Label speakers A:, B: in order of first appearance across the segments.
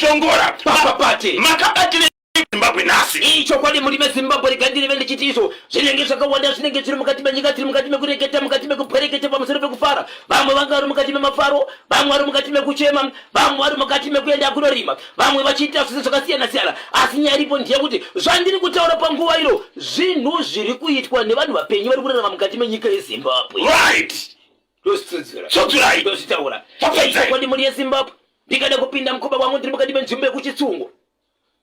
A: Shongora.
B: Papapate.
A: Makabatire Zimbabwe nhasi.
B: Ichokwadi muri veZimbabwe, rega ndirive ndichiti izvo zvinenge zvakawanda zvinenge zviri mukati menyika. Tiri mukati mekureketa, mukati mekupwereketa pamusoro pekufara. Vamwe vanga vari mukati memafaro, vamwe vari mukati mekuchema, vamwe vari mukati mekuenda kunorima, vamwe vachiita zvese zvakasiyana siyana. Asi nyaya iripo ndeyekuti zvandiri kutaura panguva ino zvinhu zviri kuitwa nevanhu vapenyu vari kurarama mukati menyika yeZimbabwe.
A: Right.
B: Ndozvitsudzura.
A: Tsudzurai.
B: Ndozvitaura.
A: Papedzai.
B: Ichokwadi mhuri yeZimbabwe, ndingada kupinda mukoba wangu ndiri mukati menzvimbo yekuChitsungo.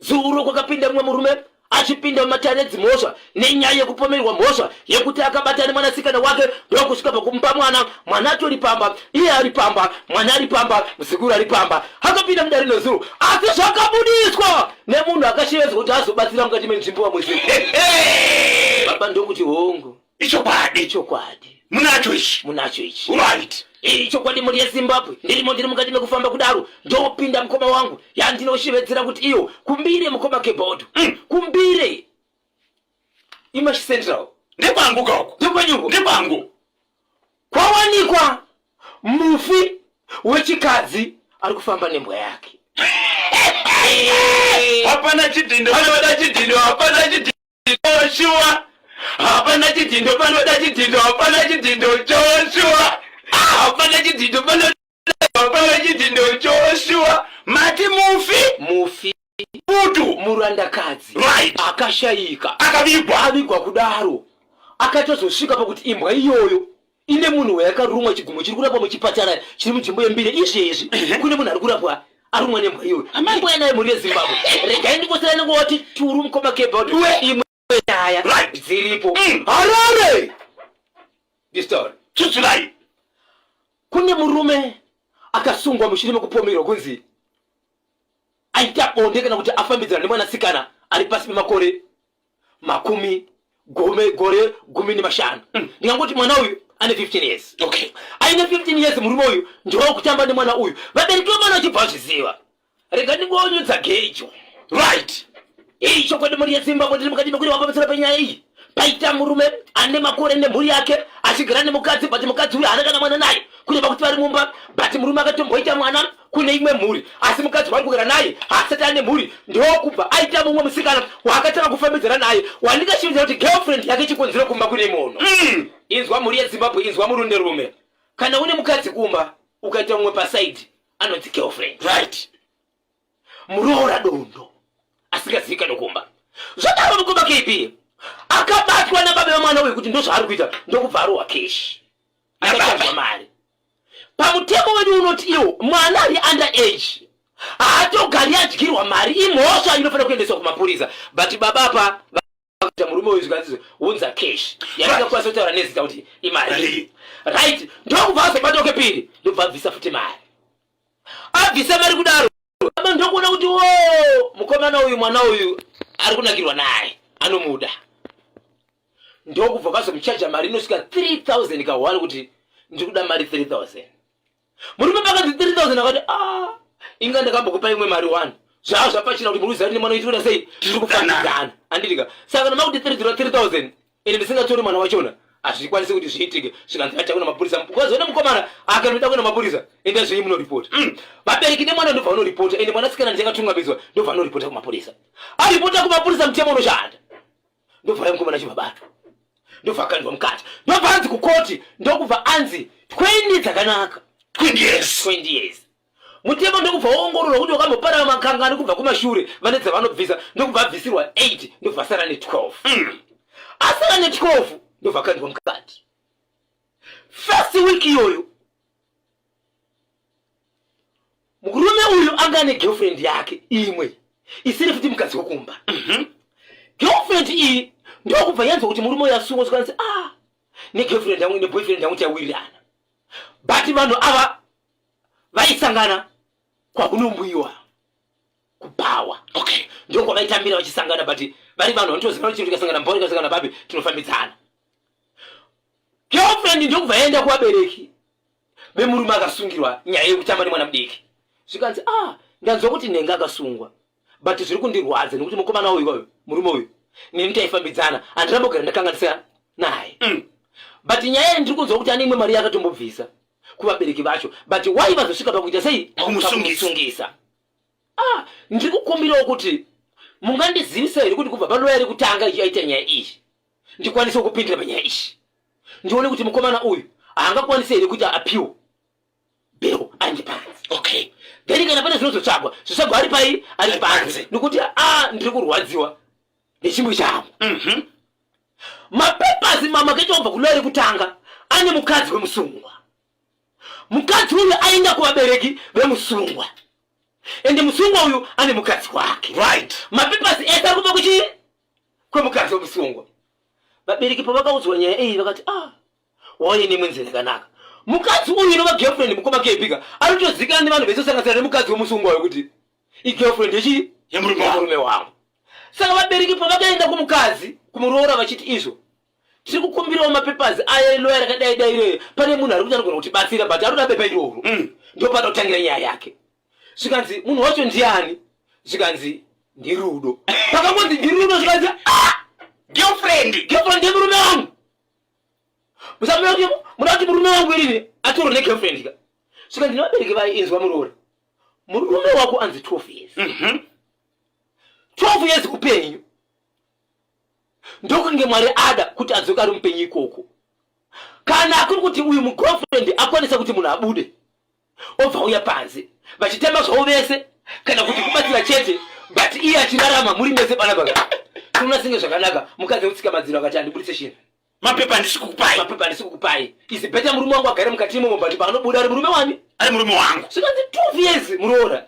B: Zuro kwakapinda mumwe murume achipinda mumatare edzimhosva nenyaya yekupomerwa mhosva yekuti akabata nemwanasikana wake ndokusvika pakumupa mwana. Mwana atori pamba, iye ari pamba, mwana ari pamba, muzukuru ari pamba. Akapinda mudare nezuro, asi zvakabudiswa nemunhu akashevedzwa kuti azobatsira mukati menzvimbo vamwe. Baba ndokuti hongu.
A: Ichokwadi.
B: Ichokwadi.
A: Munacho ichi.
B: Munacho ichi.
A: Right.
B: Ichokwadi mhuri yeZimbabwe, ndirimo ndiri mukati mekufamba kudaro, ndopinda mukoma wangu yandinoshevedzera kuti iyo kumbire mukoma kebhodho. Kumbire Imash Central.
A: Ndekwangu koko.
B: Ndekwenyuko.
A: Ndekwangu.
B: Kwawanikwa mufi wechikadzi ari kufamba nembwa yake.
A: Hapana chidhindo, panoda chidhindo, hapana chidhindo. Joshua, hapana chidhindo panoda chidhindo, hapana chidhindo Joshua, hapana chidhindo panoda, hapana chidhindo Joshua. Mati mufi,
B: Mufi
A: putu,
B: murandakadzi
A: Right.
B: akashayika,
A: akavigwa,
B: avigwa kudaro, akatozosvika pakuti imbwa iyoyo ine munhu wayakarumwa chigumwe chiri kurapwa muchipatara chiri munzvimbo yeMbire izvezvi. Kune munhu ari kurapwa arumwa nembwa iyoyo. Imbwa yanayo mhuri yeZimbabwe. Regai ndingosera nengowati turu mukoma kebod imwe nyaya dziripo. Harare ndistory.
A: Tsutsurai.
B: Kune murume akasungwa mushure mekupomerwa kunzi aita bonde kana kuti afambidzana nemwanasikana ari pasi pemakore makumi gome gore 15. Ndingangoti mwana uyu ane 15 years. Aine 15 years murume uyu ndokutamba nemwana uyu. Vabereki vemwana vachibva vazviziva. Rega ndingonyudza gejo. Ichokwadi mhuri yeZimbabwe, ndiri mukati mekureva pamusoro penyaya iyi. Paita murume ane makore nemhuri yake achigara nemukadzi, but mukadzi uyu haana kana mwana naye, kureva kuti vari mumba, but murume akatomboita mwana kune imwe mhuri, asi mukadzi waari kugara naye haasati ane mhuri. Ndokubva aita mumwe musikana waakatanga kufambidzana naye, wandingashividzira kuti girlfriend yake chikonzero kumba kune munhu. Inzwa mhuri yeZimbabwe, inzwa murume rume, kana une mukadzi kumba ukaita mumwe pasaidi anonzi girlfriend. Muroora dondo asingazivikanwe kumba. Zvadaro mukoma KB akabatwa nababa vemwana uyu kuti ndozvaari kuita, ndokubva arohwa keshi, akachanzwa mari. Pamutemo wedu unoti iwo mwana ari under age haatogari adyirwa mari, imhosva inofanira kuendeswa kumapurisa. But baba apa vakaita murume uyu zvikanzi unza cash yandingakwanisa kutaura nezita kuti imari. Right, ndokubva azobatwa kepiri, ndobva abvisa futi mari. Abvisa mari kudaro, baba ndokuona kuti wo mukomana uyu, mwana uyu ari kunakirwa naye, anomuda. Ndokubva vazomuchaja mari inosvika 3000 kahwani, kuti ndiri kuda mari 3000. Murume pakanzi 3000 akati, ah, inga ndakambokupa imwe mari 1. Zvaa zvapachina kuti muruziva kuti nemwana uitikuda sei, tiri kufambidzana, anditika. Saka kana makuti 3000 ende ndisingatori mwana wachona, hazvikwanisi kuti zviitike. Zvikanzi acha kuna mapurisa, ukazoona mukomana akanoda kuna mapurisa, enda zvenyu munoripota. Vabereki nemwana ndobva vanoripota, ende mwanasikana ndichakatungamidzwa ndobva anoripota kumapurisa. Aripota kumapurisa, mutemo unoshanda. Ndobva mukomana achibva batwa, ndobva akandwa mukati, ndobva anzi kukoti, ndokubva anzi 20 dzakanaka.
A: 20 years.
B: 20 years. Mutemo ndokubva waongororwa kuti wakambopara makangani kubva kumashure, vane dzavanobvisa, ndokubva abvisirwa 8, ndobva asara ne12. Asara ne12, ndobva akandwa mukati. First week iyoyo murume uyu anga ane girlfriend yake imwe isiri futi mukadzi wekumba. Girlfriend iyi ndokubva yanzwa kuti murume uyu asungwa, zvikanzi ah, negirlfriend yangu neboyfriend yangu tawirirana, but vanhu ava vaisangana kwakunombuyiwa kubhawa. Ndokwavaitambira vachisangana, but vari vanhu vanotozivana kuti tikasangana mbori, tikasangana babi, tinofambidzana. Girlfriend ndokubva yaenda kuvabereki vemurume akasungirwa nyaya yekutamba nemwana mudiki, zvikanzi ah, ndanzwa kuti nhenga akasungwa, but zviri kundirwadza nekuti mukomana uyu uyu murume uyu neni taifambidzana, handirambogara ndakanganisa naye. But nyaya iyi ndiri kunzwa kuti ane imwe mari yakatombobvisa kuvabereki vacho, but why vazosvika pakuita sei?
A: Pakumusungisa.
B: Pakumusungisa. Ah, Ndiri kukumbirawo kuti mungandizivisa here kuti kubva paloya rekutanga ichiaita nyaya iyi ndikwanise kupindira panyaya iyi, ndione kuti mukomana uyu haangakwanisi here kuita appeal bail ari panze.
A: Okay.
B: Then kana pane zvinozotsvagwa, zvitsvagwa ari pai, ari panze, nokuti a ndiri kurwadziwa nechimwe changu. Mapapers mama kaita kubva kuloya rekutanga ane mukadzi wemusungwa. Mukadzi uyu aenda kuvabereki vemusungwa, ende musungwa uyu ane mukadzi wake. Mapapers ese ari kubva kuchii kwemukadzi wemusungwa. Vabereki pavakaudzwa nyaya iyi vakati, ah, wauye nemwe nzira yakanaka. Mukadzi uyu inova girlfriend, mukoma kepika, anotozikanwa nevanhu vese kusanganisira nemukadzi wemusungwa uyu kuti igirlfriend yechii,
A: yemurume
B: wangu. Saka vabereki pavakaenda kumukadzi kumuroora vachiti izvo tiri kukumbirawo mapapers aya eloya rakadai dai iroyo, pane munhu ari kuti anogona kutibatsira, but arikuda bepa iroro. Ndopada kutangira nyaya yake. Zvikanzi munhu wacho ndiani? Zvikanzi ndiRudo. Pakangonzi ndiRudo, zvikanzi ah,
A: girlfriend,
B: girlfriend yemurume wangu. Musamira kuti muda kuti murume wangu irini atorwe negirlfriend ka. Zvikanzi nevabereki vainzwa, muroora, murume wako anzi 12 years, 12 years upenyu, ndokunge Mwari ada kuti adzoke ari mupenyu ikoko. Kana kuri kuti uyu mugirlfriend akwanisa kuti munhu abude obva uya panze vachitamba zvavo vese, kana kuti kubatsira chete, but iye achirarama muri mese pana baka, tinoona senge zvakanaka. Mukadzi wekutsika madziro akati handibudise chinhu.
A: Mapepa handisi kukupai.
B: Mapepa handisi kukupai. Is better murume wangu agare mukati imomo, but paanobuda ari murume wani?
A: Ari murume wangu.
B: Zvikanzi 12 years, muroora.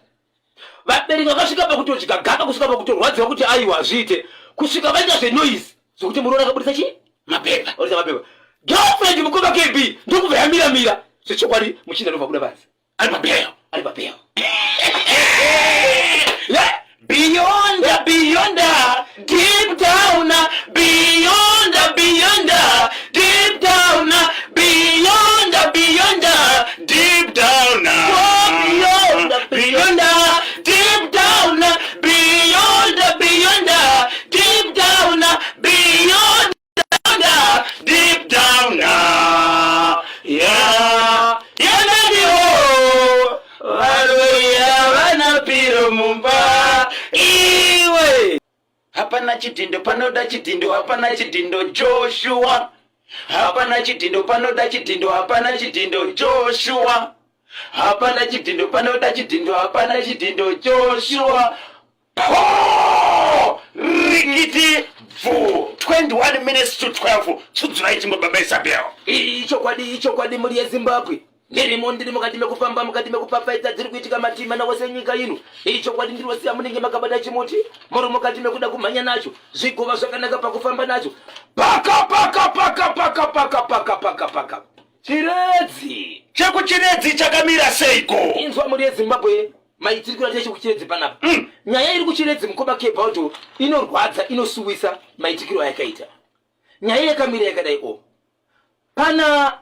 B: Vabereki vakasvika pakutodya gaka, kusvika pakutorwadziwa kuti aiwa, hazviite, kusvika vaita zvenoise zvokuti muroora akabudisa chii?
A: Mapepa.
B: Abudisa mapepa. Girlfriend, mukoma KB, ndokubva yamiramira zvechokwadi, muchinda ndobva buda panze.
A: Ari pabail.
B: Ari pabail.
A: Beyond, beyond, deep down, beyond, beyond, deep down, beyond, beyond, deep down,
B: oh, beyond,
A: beyond, deep down, beyond, beyond, deep down, beyond, deep down, yeah, yeah,
B: vanoya vanapiro mumba iwe.
A: Hapana chidhindo panoda chidhindo, hapana chidhindo Joshua, hapana chidhindo panoda chidhindo, hapana chidhindo Joshua, hapana chidhindo panoda chidhindo, hapana chidhindo Joshua. Po rikiti bvu, 21 minutes to 12. Tsudzurai chimbo, baba Isabel.
B: Ichokwadi, ichokwadi, mhuri yeZimbabwe. Ndirimo, ndiri mukati mekufamba, mukati mekupfapfaidza dziri kuitika matima nawose nyika ino. Ichokwadi, ndinosiya munenge makabata chimuti, muri mukati mekuda kumhanya nacho. Zvigova zvakanaka pakufamba nacho. Paka paka paka paka paka paka paka paka Chiredzi.
A: ChekuChiredzi chakamira seiko?
B: Inzwa, mhuri yeZimbabwe, maitiri kuratira chekuChiredzi panapa. Nyaya iri kuChiredzi, mukoma Kebauto, inorwadza, inosuwisa maitikiro ayakaita. Nyaya yakamira yakadai o, pana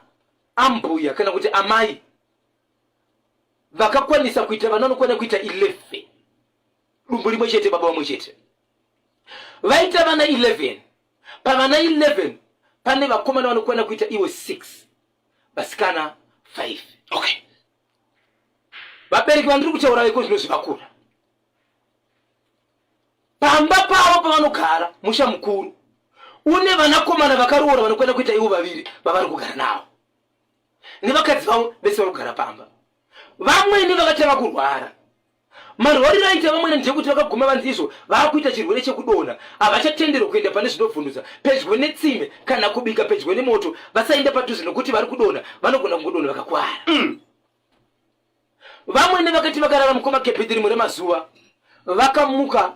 B: ambuya kana kuti amai vakakwanisa kuita vana vanokwana kuita 11, dumbu rimwe chete, baba vamwe chete. Vaita vana 11. Pavana 11 pane vakomana vanokwana kuita ivo 6, vasikana 5. Vabereki vandiri kutaura iko zvino zvivakura. Pamba pavo pavanogara, musha mukuru une vanakomana vakaroora vanokwana kuita ivo vaviri vavari kugara navo nevakadzi vavo vese vari kugara pamba. Vamwene vakatanga kurwara. Marwariro aita vamwene ndeyekuti vakaguma vanzi izvo vaakuita chirwere chekudonha, havachatenderwa kuenda pane zvinovhundutsa, pedyo netsime, kana kubika pedyo nemoto. Vasaenda padhuze nokuti vari kudonha, vanogona kungodonha vakakwara. Vamwene vakati vakarara, mukoma Kepiti, rimwe remazuva vakamuka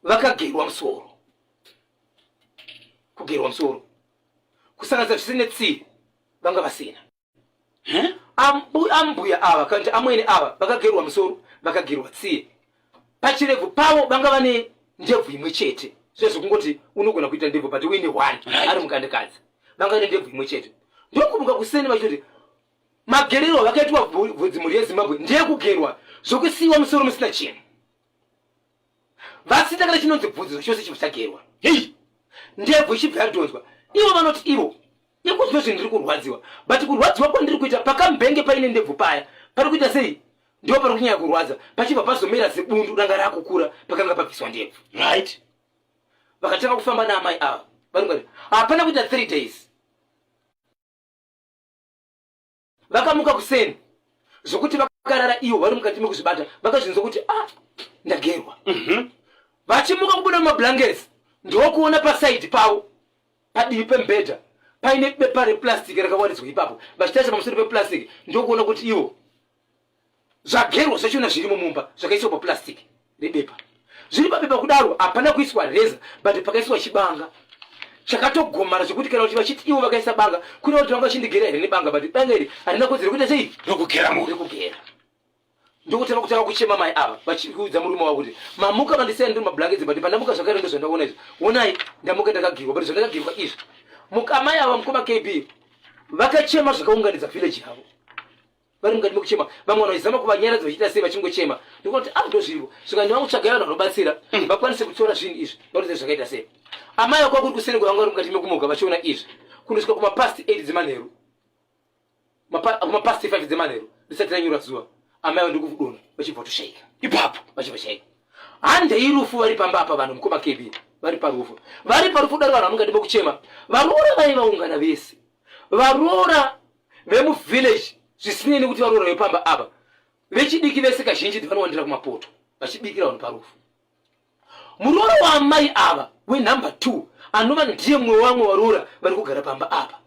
B: vakagerwa musoro, kugerwa musoro kusanganisa zvise netsii vanga vasina. Ambuya ava kana kuti amwene ava vakagerwa musoro, vakagerwa tsiye. Pachirebvu pavo vanga vane ndebvu imwe chete, zvezvekungoti unogona kuita ndebvu but uine one. Ari mukandikadzi vanga vane ndebvu imwe chete. Ndokumuka kuseni vachitoti magerero vakaitwa bvudzi, mhuri yeZimbabwe, ndeyekugerwa zvokusiyiwa musoro musina chinhu, vasina kana chinonzi bvudzi zvachose, chibva chagerwa. Hei, ndebvu ichibva yadhonzwa. Ivo vanoti ivo ikuzvinozvi ndiri kurwadziwa, but kurwadziwa kwandiri kuita pakambenge paine ndebvu paya pari kuita sei? Ndipo pari kunyanya kurwadza, pachibva pazomera zibundu ranga rakukura pakanga pabviswa ndebvu.
A: Right.
B: Vakatanga kufamba naamai ava vari hapana kuita 3 days vakamuka kuseni zvokuti vakarara ivo vari mukati mekuzvibata vakazvinzwa kuti ah ndagerwa. Vachimuka kubuda mumablankets ndokuona pasaidi pavo padivi pemubhedha paine bepa replastic rakawaridzwa ipapo. Vachitarisa pamusoro peplastic ndokuona kuti ivo zvagerwa zvachona zvirimo mumba zvakaiswa paplastic rebepa. Zviri pabepa kudaro hapana kuiswa reza but pakaiswa chibanga chakatogomara zvekuti kana kuti vachiti ivo vakaisa banga kune kuti vanga vachindigera here nebanga, but banga iri harina kodzero kuita sei
A: rokugera munhu.
B: Rekugera. Ndokutanga kutanga kuchema mai ava vachiudza murume wavo kuti mamuka mandisiya ndiri mablankets, but pandamuka zvakare ndozvandaona izvi. Onai ndamuka ndakagirwa, but zvandakagirwa izvi. Muka mai ava mukoma KB vakachema zvakaunganidza village yavo. Vari mukati mekuchema vamwe vanhu vachizama kuvanyaradza vachiita sei vachingochema. Ndikuona kuti ah ndozviripo. Svika ndivangutsvagai vanhu vanobatsira vakwanise kutora zvinhu izvi varatidze zvakaita sei. Amai vako kuri kuseni kwavanga vari mukati mekumuka vachiona izvi kundosvika kuma past 8 dzemanheru. Kuma past 5 dzemanheru risati ranyura zuva amai avo ndikudonha vachibva vatoshaika
A: ipapo.
B: Vachibva shaika. Handei rufu vari pamba apa vanhu mukoma KB vari parufu. Vari parufu daro vanhu vamungati mekuchema. Varoora vai vaungana vese. Varoora vemuvillage zvisinei nekuti varoora vepamba apa. Vechidiki vese kazhinji vanowandira kumapoto vachibikira vanhu parufu. Muroora waamai ava wenumber 2 anova ndiye mumwe wamwe varoora vari kugara pamba apa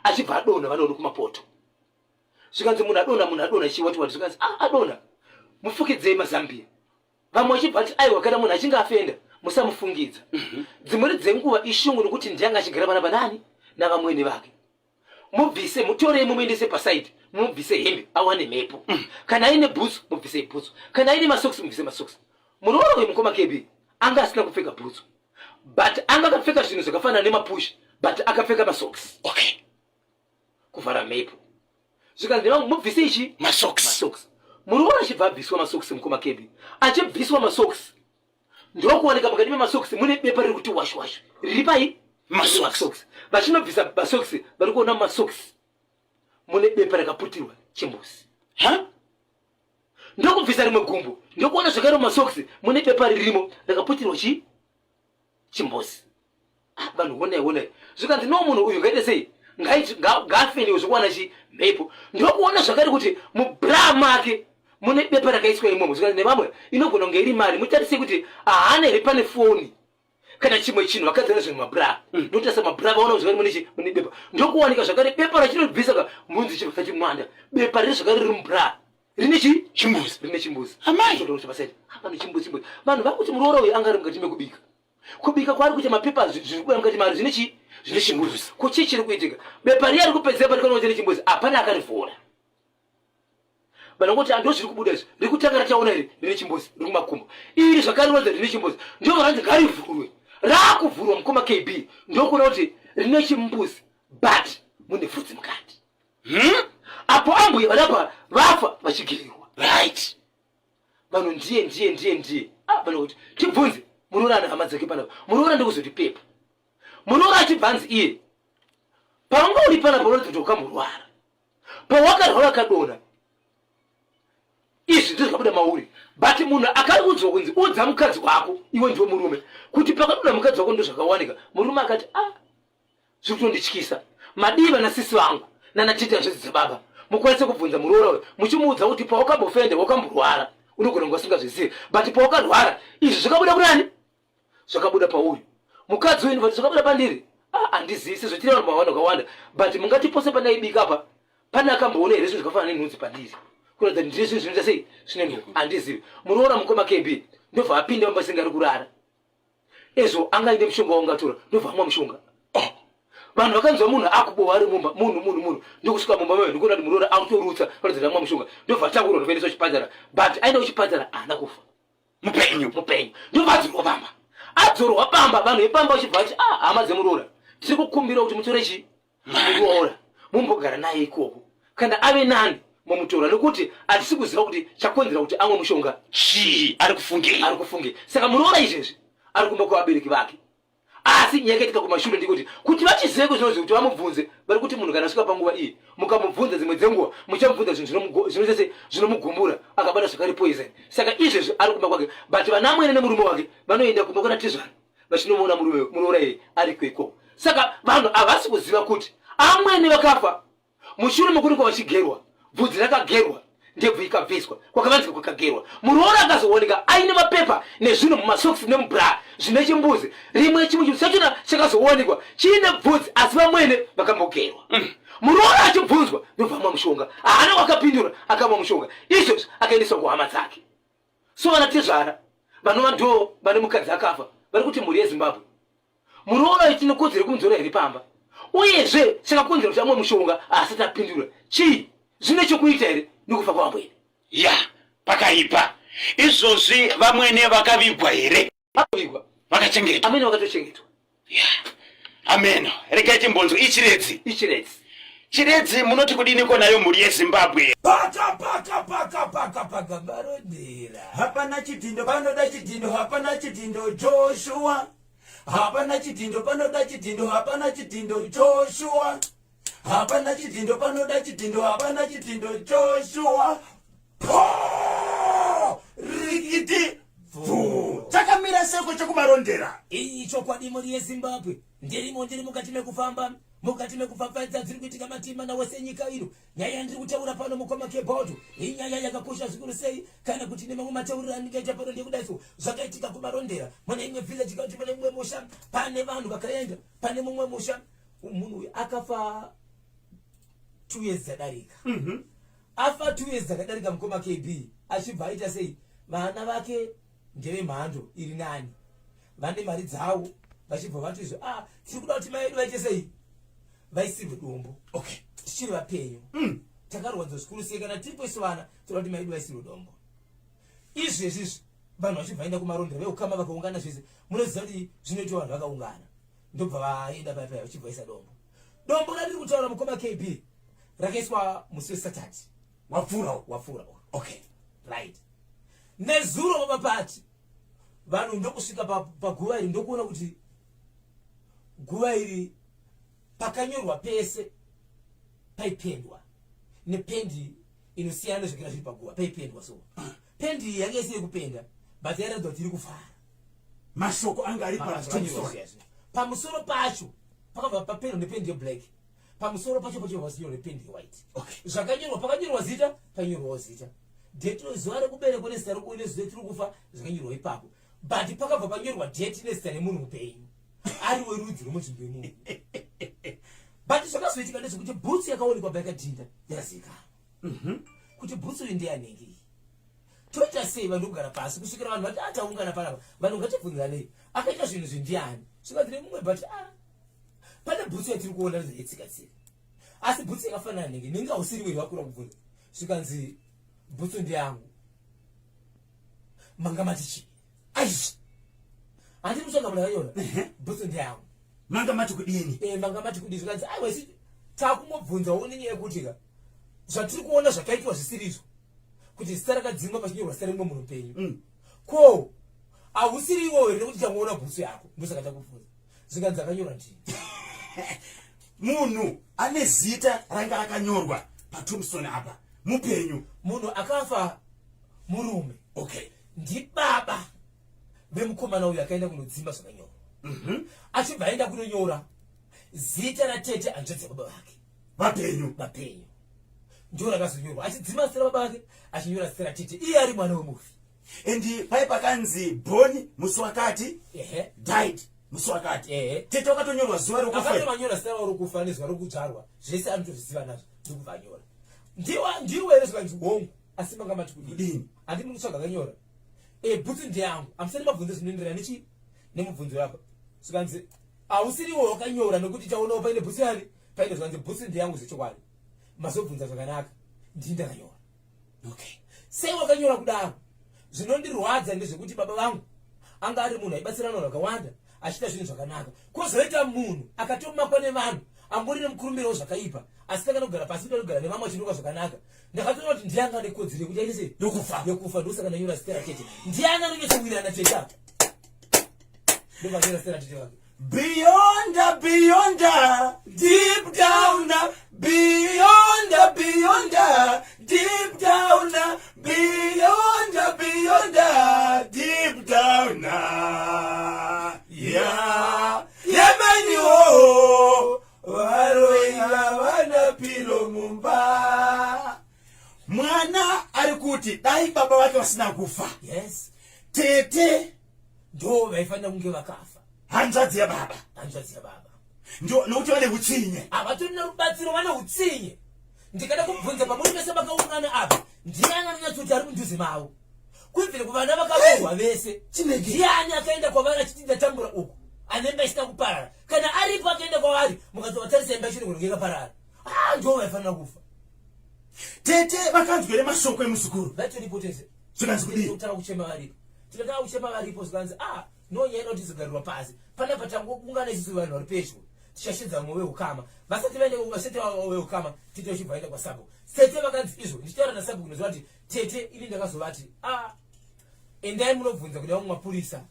B: achibva adonha vanoona kumapoto. Zvikanzi munhu adonha, munhu adonha chiwati wati zvikanzi ah adonha mufukidzei mazambia. Vamwe vachibva vati aiwa kana munhu achinge afenda musamufungidza. Dzimweni dzenguva ishungu nekuti ndiye anga achigara panapa nani navamwene vake. Mubvise mutorei mumuendese pasaidi mubvise hembe awane mhepo. Kana aine bhutsu mubvisei bhutsu. Kana aine masokisi mubvise masokisi. Muroora uyu mukoma KB anga asina kupfeka bhutsu but anga akapfeka zvinhu zvakafanana nemapush but akapfeka masokisi.
A: Okay.
B: Kuvhara mhepo. Zvikanzi vangu mubvise ichi
A: masokisi.
B: Masokisi. Muroora achibva abviswa masokisi mukoma KB. Achibviswa masokisi ndokuwanika pakati pemasokisi mune bepa riri kuti wash wash riri pai
A: masokisi.
B: Vachinobvisa masokisi vari kuona masokisi mune bepa rakaputirwa chimbuzi.
A: Ha?
B: Ndokubvisa rimwe gumbo ndokuona zvakare mumasokisi mune bepa ririmo rakaputirwa chi chimbuzi. Ah, vanhu honai honai. Zvikanzi no munhu uyu ngaite sei? Ngaafeniwe zvekuwana chi mhepo. Ndokuona zvakare kuti mubra make mune bepa rakaiswa imomo. Zvikanzi nevamwe inogona kunge iri mari. Mutarise kuti haana here pane foni kana chimwe chinhu vakadzana zvinhu mabra. Ndotarisa mabra vaona kuti zvakare mune chi mune bepa. Ndokuwanika zvakare bepa rachinobvisa ka munzi chibva chati mwanda. Bepa riri zvakare riri mubra. Rine chi
A: chimbuzi.
B: Rine chimbuzi.
A: Amai.
B: Ndokuti paside. Hapana chimbuzi chimbuzi. Vanhu vakuti muroora uyu anga ari mukati mekubika. Kubika kwaari kuita mapepa zviri kubuda mukati mari zvine chi zvine chimbuzi. Ko chii chiri kuitika? Bepa riya riri kupedzera parikona kuti rine chimbuzi hapana akarivhura. Vanongoti ndo zviri kubuda izvi. Riri kutanga rataona iri rine chimbuzi riri kumakumbo. Iri zvakare rinoratidza rine chimbuzi. Ndiro ranzi ngarivhurwe. Raakuvhurwa mukoma KB ndokuona kuti rine chimbuzi but mune vhudzi mukati. Apo ambuya varapa vafa vachigirirwa.
A: Right.
B: Vanhu ndiye ndiye ndiye ndiye. Ah, vanhu kuti tibvunze muroora ane hama dzake panapa. Muroora ndokuzoti pepa. Muroora achibvanzi iye. Paunga uri panapa unoratidza kuti wakamborwara. Pawakarwara akadonha. Izvi ndizvo zvakabuda mauri. But munhu akaudzwa kunzi udza mukadzi wako iwe ndiwe murume kuti pakadonha mukadzi wako ndozvakawanika. Murume akati ah zviri kutondityisa. Madii vana sisi vangu nana tete hanzvadzi dzababa mukwanise kubvunza muroora uyu muchimuudza kuti pawakambofenda wakamborwara unogona kunge usingazvizivi but pawakarwara izvi zvakabuda kunani? Zvakabuda pauri. Mukadzi uyu ndibati zvakabuda pandiri. Ah, handizivi sezvo tiri vanhu vawanda vakawanda but mungati pose pandaibika apa pane akamboona here zvinhu zvakafanana nenhunzi pandiri kuratidza kuti ndine zvinhu zvinoita sei zvine nhunzi handizivi. Muroora mukoma KB ndobva apinda mumba senge ari kurara. Ezvo anga aine mushonga waungatora ndobva amwa mushonga. Oh. Vanhu vakanzwa munhu akubowa ari mumba munhu munhu munhu ndokusvika mumba mayo ndikuona kuti muroora akutorutsa kuratidza kuti amwa mushonga ndobva atakurwa ndokuendeswa kuchipatara but aenda kuchipatara haana kufa.
A: Mupenyu.
B: Mupenyu. Ndobva adzorwa pamba. Adzorwa pamba vanhu vepamba vachibva vati ah hama dzemuroora tiri kukumbira kuti mutore chi muroora mumbogara naye ikoko kana ave nani mumutora nekuti hatisi kuziva kuti chakonzera kuti amwe mushonga
A: chii ari kufungei.
B: Ari kufungei. Saka muroora izvezvi ari kumba kwevabereki vake. Asi nyaya yakaitika kumashure ndikuti kuti vachizive kuzvinozvi kuti vamubvunze vari kuti munhu kana asvika panguva iyi mukamubvunza dzimwe dzenguva muchamubvunza zvinhu zvinosese zvinomugumbura akabata zvakare poison. Saka izvezvi ari kumba kwake but vanamwene nemurume wake vanoenda kumba kwana tezvara vachinomuona murume muroora iye ariko ikoko. Saka vanhu havasi kuziva kuti amwene vakafa Mushure mekunge vachigerwa, bvudzi rakagerwa, ndebvu ikabviswa, kwakavanzika kwakagerwa. Muroora akazooneka aine mapepa nezvinhu mumasokisi nemubra zvine chimbuzi. Rimwe chimwe chinhu chachona chakazoonekwa chiine bvudzi asi vamwene vakambogerwa. Muroora achibvunzwa ndobva amwa mushonga. Haana wakapindura akamwa mushonga. Izvozvi akaendeswa kuhama dzake. So vana tezvara vanova ndo vane mukadzi akafa vari kuti mhuri yeZimbabwe Muroora uyu tine kodzero yekumudzora here pamba? Uyezve chakakonzera kuti amwe mushonga asati apindura chii? Zvine chokuita here nekufa kwavamwene?
A: Ya, pakaipa. Izvozvi vamwene vakavigwa here?
B: Vakavigwa.
A: Vakachengetwa.
B: Amene vakatochengetwa.
A: Ya. Ameno. Regai timbonzwe ichiredzi.
B: Ichiredzi.
A: Chiredzi munoti kudiniko nayo mhuri yeZimbabwe?
C: Paka paka paka paka paka barodera.
D: Hapana chidhindo panoda chidhindo hapana chidhindo Joshua. Hapana chidhindo panoda chidhindo hapana chidhindo Joshua. Hapana chidhindo panoda chidhindo hapana chidhindo Joshua. Po! Rikiti bvu. Chakamira seko chekumarondera.
C: Iyi chokwadi mhuri yeZimbabwe. Ndirimo ndiri mukati mekufamba mukati mekupfapfaidza dziri kuitika mativi mana wese enyika ino. Nyaya yandiri kutaura pano mukoma Kebhoto inyaya yakakosha zvikuru sei kana kuti nemamwe matauriro andingaita pano ndekudaiso zvakaitika kuMarondera mune imwe village kana kuti mune mumwe musha pane vanhu vakaenda pane mumwe musha munhu uyu akafa 2 years dzadarika afa 2 years dzakadarika mukoma KB achibva aita sei vana vake ndevemhando iri nani vane mari dzavo vachibva vati izvo ah tiri kuda kuti mai vedu vaite sei vaisirwe dombo
D: okay
C: tichiri vapenyu Takarwadzwa zvikuru sei kana tiripo isu vana toda kuti mai vedu vaisirwe dombo izvezvi izvi vanhu vachibva vaenda kumarondera veukama vakaungana zvese munoziva kuti zvinoitwa vanhu vakaungana ndobva vaenda paya paya vachibva vaisa dombo dombo randiri kutaura mukoma KB rakaiswa musi wesaturday
D: wapfuura
C: wapfuura
D: okay
C: right nezuro baba pati vanhu ndokusvika paguva iri ndokuona kuti guva iri pakanyorwa pese paipendwa nependi inosiyana nezvakira zviri paguva paipendwa so pendi iyi yanga isiri kupenda but yairatidza kuti iri kufara
D: mashoko anga ari
C: pamusoro pacho pakabva papendwa nependi yeblack pamusoro pacho pacho pasinyorwa nependi yewhite
D: okay.
C: zvakanyorwa pakanyorwa zita painyorwawo zita date zuva rekuberekwa nezita nezuva tiri kufa zvakanyorwa ipapo but pakabva panyorwa date nezita remunhu mupenyu ari werudzi rwemunzvimbo imomo but zvakazoitika ndezvekuti bhutsu yakaonekwa payakadhinda yakazivikanwa kuti bhutsu iyi ndeyanenge iyi toita sei vanhu kugara pasi kusvikira vanhu vati ataungana ah, panapa vanhu ngatibvunzanei akaita zvinhu izvi ndiani zvikanzi nemumwe but ah, pane bhutsu yatiri kuona yetsika tsika asi bhutsu yakafanana nenge nenge hausiri weri vakura kubvunza zvikanzi bhutsu ndeyangu manga mati chii aish handiri kutsvaga munhu akanyora bhutsu ndeyangu
D: manga mati kudini
C: eh, manga mati kudini zvikanzi aiwa isi takungobvunzawo nenyaya yekuti ka zvatiri kuona zvakaitwa zvisiri izvo kuti zita rakadzingwa pachinyorwa zita remumwe munhu mupenyu ko hausiri iwowo here nekuti tangoona bhutsu yako ndosaka takubvunza zvikanzi akanyora ndini
D: munhu ane zita ranga rakanyorwa patombstone apa mupenyu
C: munhu akafa murume
D: okay
C: ndibaba vemukomana uyu akaenda kunodzimba zvakanyorwa achibva aenda kunonyora zita ratete hanzvadzi yababa vake
D: vapenyu
C: vapenyu ndio rakazonyorwa achidzima zita rababa vake achinyora zita ratete iye ari mwana wemufi
D: and pai pakanzi born musi wakati
C: ehe
D: died musi wakati
C: Ehe.
D: tete wakatonyorwa zuva rokufa
C: akatonyora zita ravo rokufa nezuva rokudzvarwa zvese anotozviziva nazvo ndokubva anyora ndiwa ndiwe here zvikanzi hongu asi manga mati kudini
D: Kudini?
C: handi muri kutsvaga akanyora e bhutsu ndeyangu hamusati mabvunzo zvinoenderana nechi nemubvunzo yako zvikanzi hausiriwo wakanyora nekuti taonawo paine bhutsu yani paine zvikanzi bhutsu ndeyangu zvechokwadi mazobvunza zvakanaka ndini ndakanyora
D: okay
C: sei wakanyora kudaro zvinondirwadza ndezvekuti baba vangu anga ari munhu aibatsira vanhu vakawanda achiita zvinhu zvakanaka kwozoita munhu akatomakwa nevanhu ambori nemukurumbiro wezvakaipa asi takana kugara pasi kuti anogara nevamwe achiruka zvakanaka ndakatoona kuti ndiye anga ane kodzero yekuti aite sei
D: yokufa
C: yokufa ndosaka ndanyora zita ratete ndiani anonyatsowirirana tete apa ndobva anyora zita ratete vake.
D: Beyond, beyond, deep down, beyond, beyond, deep down, beyond, beyond, deep down. Yeah, yemeniwo varoyi havana pilo mumba. Mwana ari kuti dai baba vake vasina kufa.
C: Yes.
D: Tete
C: ndo vaifanira kunge vakafa.
D: Hanzvadzi yababa.
C: Hanzvadzi yababa.
D: Ndo nokuti vane utsinye.
C: Havatorina rubatsiro, vane utsinye. Ndikada kubvunza pamuri mese makaungana apa, ndiani anonyatsoti ari mudhuze mavo? Kubvira kuvana vakarohwa vese, ndiani akaenda kwavari achiti ndatambura uku, ane imba isina kuparara? Kana aripo akaenda kwavari, mukatovatarisa imba ichiri kunenge yakaparara. Ah, ndo vaifanira kufa.
D: Tete vakanzwere mashoko emuzukuru.
C: Vatoripo tete.
D: Zvikanzi kudii?
C: Kutanga kuchema varipo. Tikatanga kuchema varipo zvikanzi ah, no nyaya inoti zigarirwa pasi. Panapa tangoungana isusu vanhu vari pedyo. Tichashedza vamwe veukama. Vasati vaende vasati veukama, tete vachibva vaenda kwasabhuku. Tete vakanzi izvo, ndichitaura nasabhuku ndinoziva kuti tete ini ndakazovati ah, endai munobvunza kuda vamwe mapurisa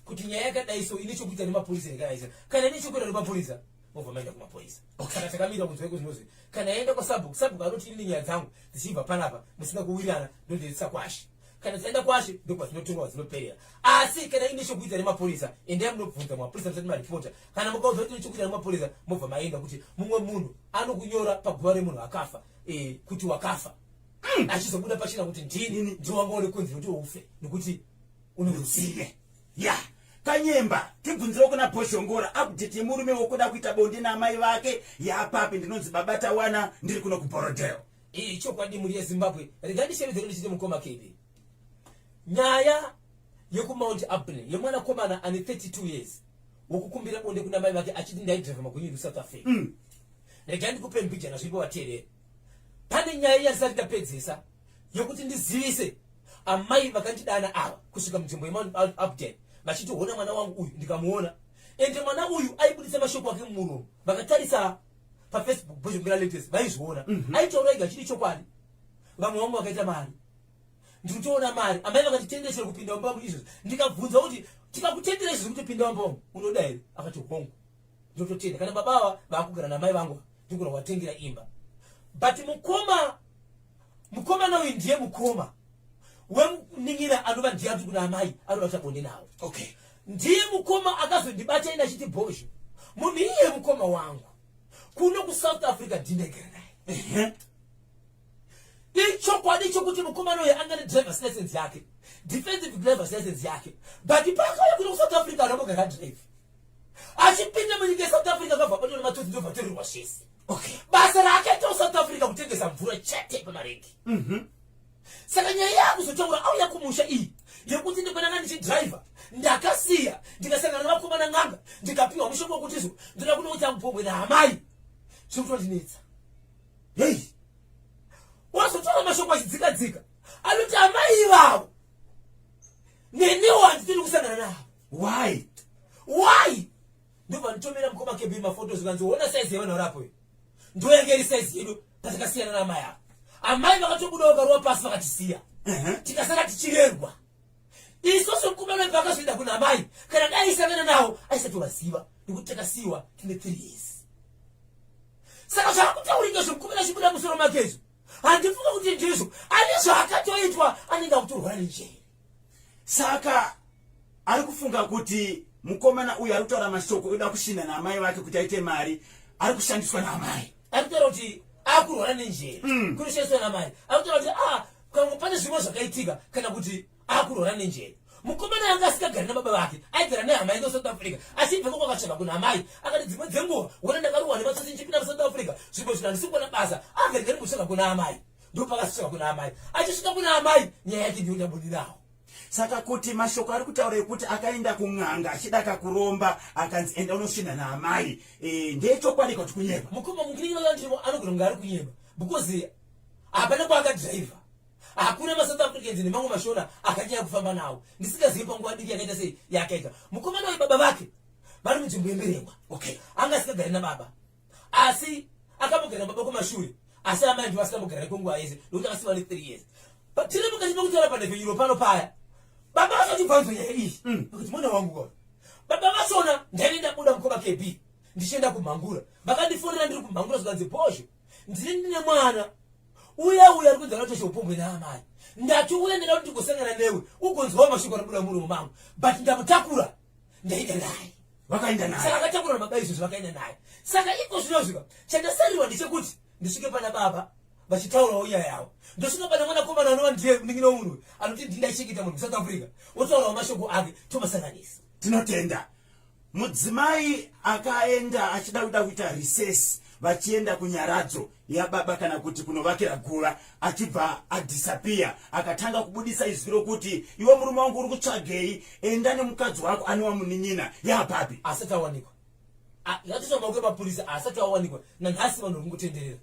C: kuti nyaya yakadai so ine chokuita nemapurisa here kana isina. Kana ine chokuita nemapurisa mobva maenda kumapurisa. Saka takamira kunzwa iko zvinozvi. Kana yaenda kwasabhuku, sabhuku anoti ini nyaya dzangu dzichibva panapa musina kuwirirana ndondiendesa kwashe. Kana dzaenda kwashe ndokwadzinotongwa kwadzinoperera. Asi kana ine chokuita nemapurisa, endai munobvunza mapurisa musati maripota. Kana mukaudzwa kuti ine chokuita nemapurisa, mobva maenda kuti mumwe munhu anokunyora paguva remunhu akafa kuti wakafa. Achizobuda pachena kuti ndini ndiwe wanga uri kunzi kuti ufe nekuti une utsinye.
D: Ya, Kanyemba, tibvunzirewo kuna Bhozhongora update yemurume wokuda kuita bonde naamai vake yapapi. Ndinonzi Baba Tawana, ndiri kuno kuBorodale.
C: Iyi chokwadi mhuri yeZimbabwe, regai ndishevedzere ndichiti mukoma KB. Nyaya yekuMount Abney yemwanakomana ane 32 years wokukumbira bonde kuna mai vake achiti ndaidhiraivha magonye kuSouth Africa. Regai ndikupe mbijana zviripo vateereri. Pane nyaya yandisati ndapedzesa yokuti ndizivise amai vakandidana ava kusvika munzvimbo yeMount Abden vachiti hona mwana wangu uyu, ndikamuona. Ende mwana uyu aibudisa mashoko ake mumuromo, vakatarisa paFacebook Bhozhongora latest vaizviona. Aitaura ega chiri chokwadi. Vamwe vangu vakaita mari, ndikutoona mari. Amai vakatitendera chero kupinda mumba umu izvozvo. Ndikabvunza kuti tikakutendera izvozvo kutopinda mumba umu unoda here? Akati hongu, ndototenda. Kana baba ava vakugara namai vangu ndikuna kuvatengera imba. But mukomana uyu ndiye mukoma wemunin'ina anova ndiye ati kuna amai anoda kuita bonde navo. Ndiye mukoma akazondibata ini achiti Bhozho, munhu iye mukoma wangu kuno kuSouth Africa ndinegara naye. Ichokwadi chokuti mukomana uyu anga nedriver's license yake, defensive driver's license yake, but paakauya kuno kuSouth Africa anambogara drive. Achipinda munyika yeSouth Africa akabva abatwa nematsotsi ndobva atorerwa zvese. Basa raakaita kuSouth Africa kutengesa mvura chete pamaregi. Saka nyaya yakuzotaura auya kumusha iyi yekuti ndikwananga ndichidriver ndakasiya ndikasangana nevakomana n'anga ndikapiwa mushonga wekuti izvo ndoda kunoita mupomwe naamai, zviri kutondinetsa.
D: Hei,
C: wazotaura mashoko achidzika dzika anoti amai ivavo neniwo handitiri kusangana navo.
D: Why?
C: Why? Ndobva nditomera mukoma KB mafotos kanzi ona size yevanhu variapo iyo. Ndo yange iri size yedu patakasiyana naamai ava. Amai vakatobuda vakarova pasi vakatisiya. Tikasara tichirerwa. Isusu mukomana wedu paakazoenda kuna amai, kana dai aisangana navo aisatovaziva nekuti takasiyiwa tine 3 years. Saka zvakutaurika zvemukomana achibuda musoro make izvo, handifunga kuti ndizvo. Ane zvaakatoitwa anenge akutorwara nenjere.
D: Saka ari kufunga kuti mukomana uyu ari kutaura mashoko ekuda kushinha naamai vake kuti aite mari, ari kushandiswa naamai.
C: Ari kutaura kuti akurwara nenjere, kunoshandiswa naamai. Ari kutaura kuti kana pane zvimwe zvakaitika kana kuti akurwara nenjere. Mukomana anga asikagari nababa vake, aigara nehama yake kuSouth Africa. Achibva ikoko akatsvaka kuna amai, akati dzimwe dzenguva wona ndakarohwa nematsotsi ndichipinda muSouth Africa, zvimwe zvinhu handisi kuona basa, akarega ndimbotsvaka kuna amai. Ndopakasvika kuna amai. Achisvika kuna amai, nyaya yake ndiyo ndabudirawo.
D: Saka kuti mashoko ari kutaura ekuti akaenda kun'anga achida kakuromba akanzi enda unosvina naamai, ndeyechokwadi kuti kunyeba?
C: Mukoma mukiringi vakandimo anogona kunge ari kunyeba because hapana kwaakadhiraivha. Hakuna maSouth Africans nemamwe mashona akanyanya kufamba nawo. Ndisingazivi panguva diki yakaita sei yakaita. Mukomana uyu baba vake vari munzvimbo yeMberengwa. Anga asingagari nababa. Asi akambogara nababa kumashure. Asi amai ndivo asingambogara kwenguva yese nekuti akasiwa ne 3 years. But tiri mukati mekutaura panhepfenyuro pano paya. Baba vasati bvanzo nyaya iyi. Vakati mwana wangu kwa. Baba vachona ndaive ndabuda mukoma KB ndichienda kumhangura vakandifonera ndiri kumhangura zvikanzi bhozho ndini ndine mwana uya uya ari kunzi akatoita cheupombwe naamai ndati uya ndida kuti ndigosangana newe ugonzwawo mashoko anobuda muromo mangu but ndamutakura ndaenda naye
D: vakaenda naye
C: saka akatakura nababa izvozvo vakaenda naye saka iko zvinozvika chandasarirwa ndechekuti ndisvike pana baba vachitaurawo nyaya yavo ndosvika pana mwanakomana anova ndiye munin'ina wemunhu uyu anoti ndindaichengeta munhu kusouth africa otaurawo mashoko ake tomasanganisa
D: tinotenda Mudzimai akaenda achida kuda kuita recess vachienda kunyaradzo yababa kana kuti kunovakira guva achibva adisappear akatanga kubudisa izwi rokuti iwe murume wangu uri kutsvagei enda nemukadzi wako anova munin'ina yaapapi
C: asati awanikwa yatoiswa maoko emapurisa asati awanikwa nanhasi vanhu vari kungotenderera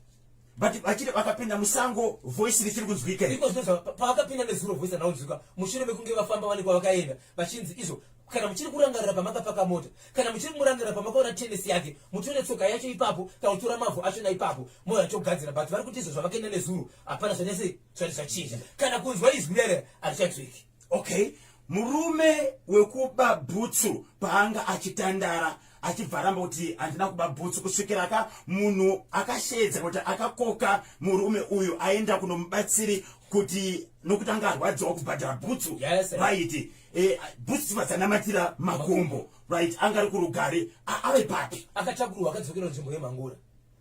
D: but vachiri vakapinda musango voice richiri kunzwika
C: iko zvino pavakapinda nezuro voice anaunzwika mushure mekunge vafamba vane kwavakaenda vachinzi izvo kana muchiri kurangarira pamakapaka mota kana muchiri kumurangarira pamakaona tenesi yake mutore tsoka yacho ipapo kana kutora mavhu achona ipapo moya togadzira but vari kuti izvo zvavakaenda nezuro hapana zvanese zvati zvachinja kana kunzwa izwi rere harichanzwiki
D: okay murume wekuba bhutsu paanga achitandara achibva aramba kuti handina kuba bhutsu kusvikira ka munhu akasheedza kuti akakoka murume uyu aenda kunomubatsiri kuti nokuti anga arwadziwa kubhadhara bhutsu
C: yes,
D: right e, bhutsu dzibva dzanamatira makumbo right anga ari kurugare ave papi
C: akatakurwa akadzokera nzvimbo yemhangura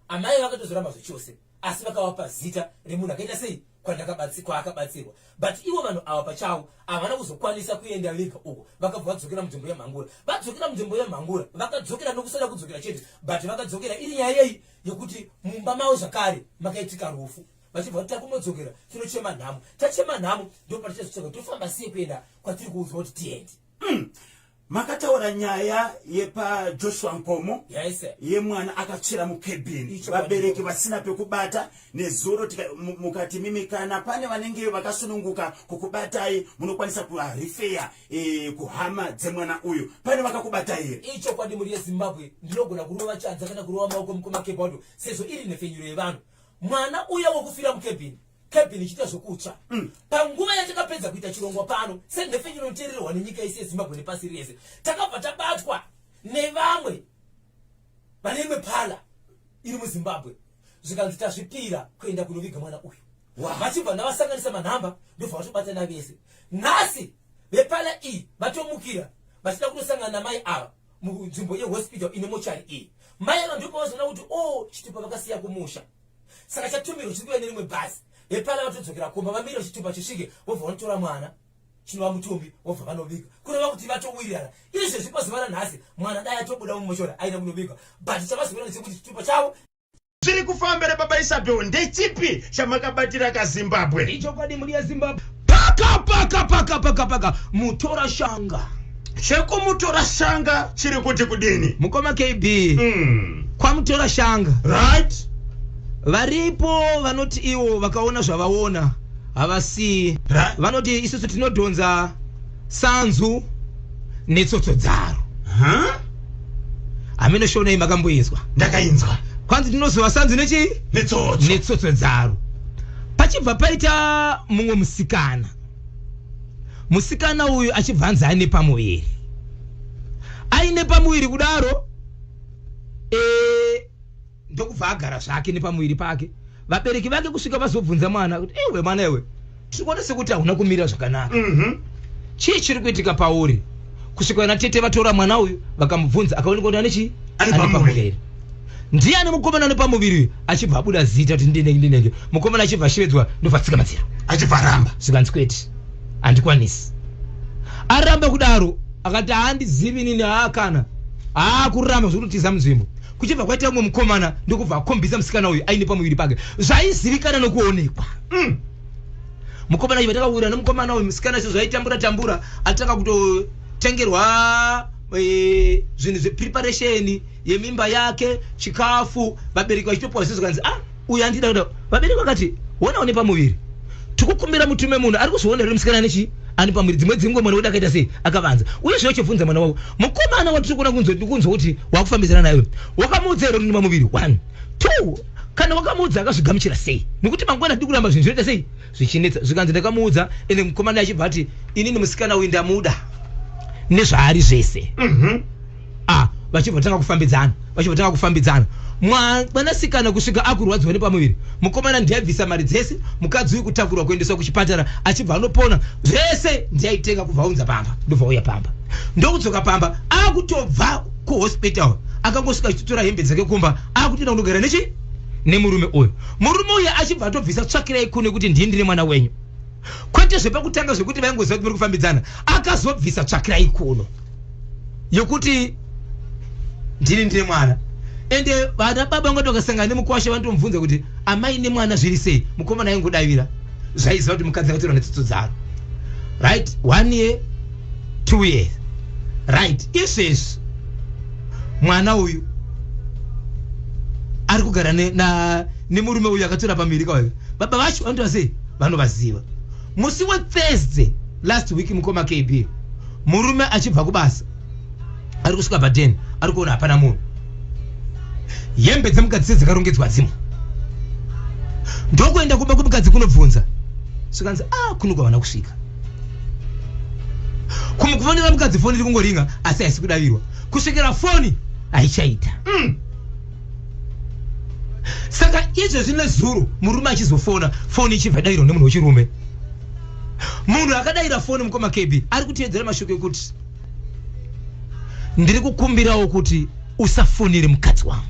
C: amai vakatozoramba zvechose asi vakavapa zita remunhu akaita sei kwaakabatsirwa but ivo vanhu ava pachavo havana kuzokwanisa kuenda vega uko vakabva vadzokera munzvimbo yemhangura vadzokera munzvimbo yemhangura vakadzokera nokusada kudzokera chete but vakadzokera iri nyaya yei yekuti mumba mavo zvakare makaitika rufu vachibva kuti takumodzokera tinochema nhamo tachema nhamo ndopatichazotsvaka tofamba sei kuenda kwatiri kuudzwa kuti tiende
D: mm. Makataura nyaya yepaJoshua Nkomo
C: yes,
D: yemwana akatsvira mukebhini vabereki vasina pekubata nezuro mukati mimi kana pane vanenge vakasununguka kukubatai munokwanisa kuvarifeya e, kuhama dzemwana uyu pane vakakubatai here?
C: Ichokwadi mhuri yeZimbabwe ndinogona kurova chanza kana kurova maoko mukoma Kebwado sezvo iri nhepfenyuro yevanhu mwana uya wekufira mukebhini cabin ichiita zvokutsva mm. Panguva yatakapedza kuita chirongwa pano senhepfenyuro inoteererwa nenyika yese yezimbabwe nepasi rese takabva tabatwa nevamwe vane imwe pala iri muzimbabwe zvikanzi tazvipira kuenda kunoviga mwana uyu vachibva ndavasanganisa manhamba ndobva vatobatana vese nhasi vepala iyi vatomukira vachida kutosangana namai ava munzvimbo yehospital ine mochari iyi mai ava ndipo vazoona kuti o oh, chitupa vakasiya kumusha saka chatumirwa chiri kuuya nerimwe bhazi vepala vatodzokera kumba vamirira chitupa chisvike vobva vanotora mwana chinova mutumbi vobva vanoviga kureva kuti vatowirirana izvezvi pazuva ranhasi mwana dai atobuda mumochora aida kunovigwa but chavazoona ndechekuti chitupa chavo
D: zviri kufambere baba Isabel ndechipi chamakabatira kaZimbabwe?
A: Ichokwadi mhuri yeZimbabwe paka paka paka paka paka mutora shanga
D: chekumutora shanga chiri kuti kudini
A: mukoma kb mm. kwamutora shanga
D: right
A: varipo vanoti ivo vakaona zvavaona havasii
D: right.
A: vanoti isusu tinodhonza sanzu netsotso dzaro
D: huh?
A: hameno shona iyi makamboinzwa
D: ndakainzwa
A: kwanzi tinozova sanzu nechii
D: netsotso
A: netsotso dzaro pachibva paita mumwe musikana musikana uyu achibva anzi aine pamuviri aine pamuviri kudaro e, ndokubva agara zvake nepamuviri pake vabereki vake kusvika vazobvunza mwana kuti iwe mwana iwe tiri kuona sekuti hauna kumira zvakanaka mm -hmm. chii chiri kuitika pauri kusvika vana tete vatora mwana uyu vakamubvunza akaonekwa kuti ane chii
D: Ane
A: ane
D: pamuviri.
A: pamuviri ndiani mukomana ane pamuviri uyu achibva abuda zita kuti ndinenge ndinenge mukomana achibva ashevedzwa ndobva atsika madziro
D: achibva aramba
A: zvikanzi kwete handikwanisi aramba kudaro akati handizivi inini haa kana haa kuramba zvekutotiza munzvimbo kuchibva kwaita umwe mukomana ndokubva akombisa musikana uyu aine pamuviri pake zvaizivikana nokuonekwa mm. Mukomana uyu vatakawira nemukomana uyu musikana sezvo aitambura tambura atanga kutotengerwa e, zvinhu zvepreparation yemimba yake chikafu vabereki vachitopuwa zvese zvikanzi ah uyu andida kuda vabereki vakati wona une pamuviri tikukumbira mutume munhu ari kuzviona here musikana nechi ani pamuviri dzimwe dzenguva mwana wedu akaita sei akavanza uye zvino chibvunza mwana wako mukomana watiri kuona kunzwa kuti wakufambidzana naye wakamuudza here kuti ndimamuviri one two kana wakamuudza akazvigamuchira sei nekuti mangwana tiri kuramba zvinhu zvinoita sei zvichinetsa zvikanzi ndakamuudza ende mukomana achibva ati inini musikana uyu ndamuda nezvaari zvese mm -hmm. ah,
C: Vachibva tanga kufambidzana, vachibva tanga kufambidzana. Mwanasikana kusvika akurwadziwa nepamuviri, mukomana ndiye aibvisa mari dzese, mukadzi uyu kutakurwa kuendeswa kuchipatara achibva anopona, zvese ndiye aitenga kubva aunza pamba, ndobva auya pamba, ndokudzoka pamba akutobva kuhospital, akangosvika achitotora hembe dzake kumba akutoenda kunogara nechi nemurume uyu. Murume uyu achibva atobvisa tsvakirai kuno kuti ndini ndine mwana wenyu, kwete zvepakutanga zvekuti vaingoziva kuti muri kufambidzana. Akazobvisa tsvakirai kuno yokuti ndini ndine mwana. Ende vana baba vangati vakasangana nemukwasha vanotomubvunza kuti amai nemwana zviri sei, mukomana aingodavira zvaiziva kuti mukadzi akatorwa netsitso dzaro. Right, 1 year, 2 years, right. Izvezvi mwana uyu ari kugara nemurume uyu akatora pamiri kauyu. Baba vacho vanotova sei vanovaziva. Musi weThursday last week, mukoma KB, murume achibva kubasa ari kusvika paden ari kuona hapana munhu, hembe dzemukadzi sedzakarongedzwa dzimwe, ndokuenda kumba kwemukadzi kunobvunza, svikanzi a kuno kwavana kusvika kumukufonera mukadzi, foni iri kungoringa asi haisi kudavirwa kusvikira foni haichaita. Saka izvezvi nezuro murume achizofona, foni ichibva davirwa nemunhu wechirume. Munhu akadaira foni, mukoma KB, ari kuteedzera mashoko ekuti ndiri kukumbirawo kuti usafonere mukadzi wangu.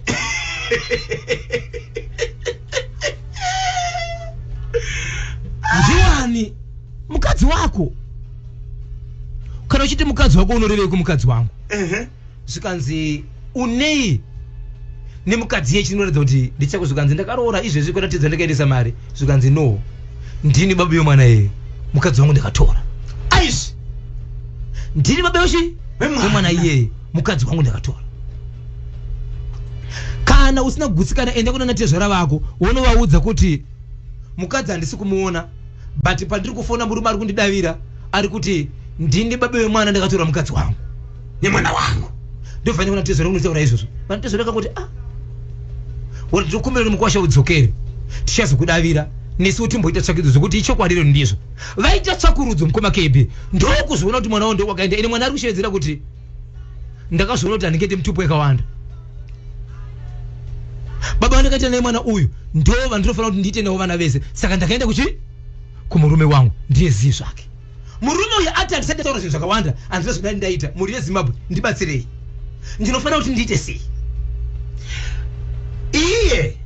C: Ndiwani mukadzi wako? Kana uchiti mukadzi wako unorevei kumukadzi wangu? Zvikanzi unei nemukadzi iye chinoratidza kuti ndichako? Zvikanzi ndakaroora izvezvi kweratidza ndakaendesa mari. Zvikanzi no, ndini baba yemwana yeye, mukadzi wangu ndakatora. Aizvi ndini baba yochi wemwana iyeye, mukadzi wangu ndakatora. Kana usina kugutsikana enda kuna natezvara vako wonovaudza kuti mukadzi handisi kumuona, but pandiri kufona murume ari kundidavira ari kuti ndini baba vemwana, ndakatora mukadzi wangu nemwana wangu. Ndofanira kuna tezvara kunotaura izvozvo. Vanatezvara kakuti ah, woti tinokumbira kuti mukwasha udzokere, tichazokudavira nesu timboita tsvakidzo zvekuti ichokwadi iro ndizvo. Vaita tsvakurudzo, mukoma KB, ndokuzoona kuti mwana wao ndokwakaenda. Ine mwana ari kushevedzera kuti ndakazviona kuti handingaite mutupo yakawanda, baba vandakaita naye mwana uyu ndo vandinofanira kuti ndiite navo vana vese, saka ndakaenda kuchi kumurume wangu ndiye zii zvake. Murume uyu ati handisati ndataura zvinhu zvakawanda, handina zvodai ndaita. Mhuri yeZimbabwe, ndibatsirei, ndinofanira kuti ndiite sei?
A: Iye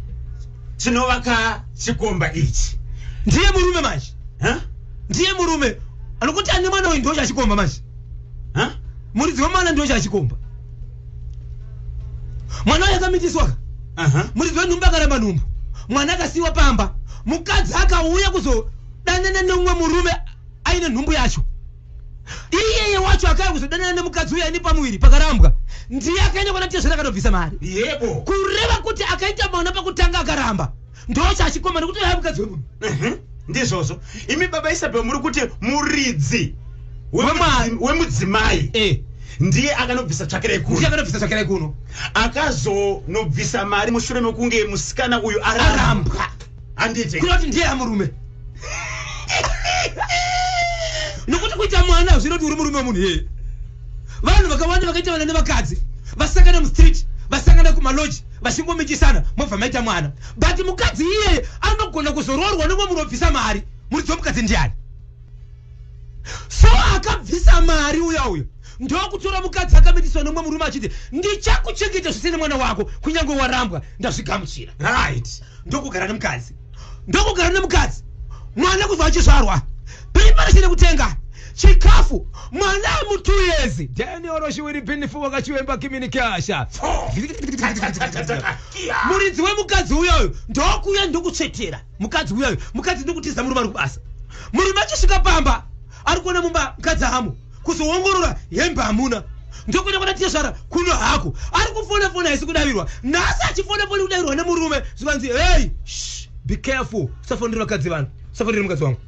A: chinovaka chikomba ichi
C: ndiye murume manje.
A: Huh?
C: Ndiye murume anokuti ane mwana uyu, ndo chachikomba manje.
A: Huh?
C: Muridzi wemwana ndo chachikomba, mwana uyu akamitiswa. Muridzi wenhumbu akaramba nhumbu, mwana akasiyiwa pamba, mukadzi akauya kuzodanana neumwe murume aine nhumbu yacho. Iyeye wacho akauya kuzodanana nemukadzi uyu aine pamuviri pakarambwa, ndiye akaenda kwana tezvara akatobvisa mari.
A: Yebo.
C: Kureva kuti akaita mwana pakutanga akaramba, ndochachikomba nekuti uya mukadzi wemunhu.
A: Ndizvozvo. Imi baba Isabel muri kuti muridzi
C: Wemwana.
A: Wemudzimai ndiye akanobvisa tsvakirai
C: ndiye
A: kuno.
C: Akanobvisa tsvakirai kuno.
A: Akazonobvisa mari mushure mekunge musikana uyu aramba.
C: Arambwa.
A: Handiti?
C: Kureva kuti ndiye amurume, nokuti kuita mwana zvinoti uri murume wemunhu iyeye. Vanhu vakawanda vakaita vana nevakadzi vasangana mustreet, vasangana kumaloji, vachingomitisana, mobva maita mwana, but mukadzi iyeye anogona kuzoroorwa nemwe munhu obvisa mari. Muridzi wemukadzi ndiani? So akabvisa mari uya uyo ndokutora mukadzi akamitiswa nemumwe murume achiti ndichakuchengeta zvise nemwana wako kunyange warambwa, ndazvigamuchira. Ndokugara nemukadzi, ndokugara nemukadzi, mwana kubva achizvarwa, preparation yekutenga chikafu, mwana mu2 years. Daniel Roshiwiri Binifu wakachiwemba kiminikasha. Muridzi wemukadzi uyoyo ndokuuya ndokutsvetera mukadzi uyoyo, mukadzi ndokutiza, murume ari kubasa. Murume achisvika pamba ari kuona mumba mukadzi hamo, kuzoongorora hembe hamuna, ndokuenda kwana tezvara kuno hako. Ari kufona fona haisi kudavirwa. Nhasi achifona foni kudavirwa nemurume, zvikanzi hey, shh, be careful, usafonere vakadzi vanhu, usafonere mukadzi wangu.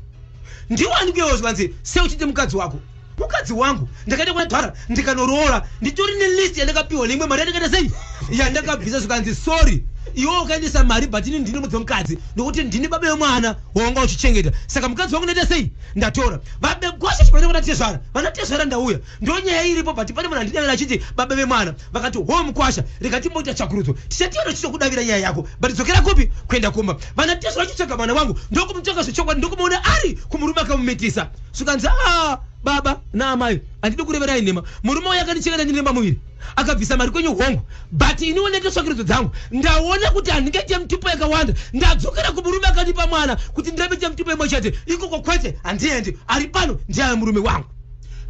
C: Ndiwani kuyewo? Zvikanzi sei uchiti mukadzi wako? Mukadzi wangu ndakaenda kuna dhara ndikanoroora, nditori nelist yandakapiwa neimwe mari yandakaita sei yandakabvisa. Zvikanzi sorry. Iwe wakaendesa mari, but ini ndini mudzi wemukadzi, nokuti ndini baba vemwana wawanga uchichengeta. Saka mukadzi wangu ndaita sei? Ndatora. Vabekwasha chipane kuna tezvara, vana tezvara ndauya, ndonyaya iripo. But pane munhu andidavira achiti baba vemwana. Vakati, "Ho mukwasha, rega timboita tsvakurudzo, tichationa tichitokudavira nyaya yako, but dzokera kupi? Kuenda kumba." Vana tezvara vachitsvaga mwana wangu, ndokumutsvaka zvechokwadi, ndokumuona ari kumurume akamumitisa. Svikanzi, "A baba naamai, handidi kureverai nhema. Murume uyo akandichengeta ndine pamuviri, akabvisa mari kwenyu, hongu, but iniwo ndaita tsvakurudzo dzangu, ndaona kuti handingaite mitupo yakawanda. Ndadzokera kumurume akandipa mwana. Kuti ndirambe ite mitupo imwe chete ikoko, kwete, handiendi. Ari pano ndiaye murume wangu."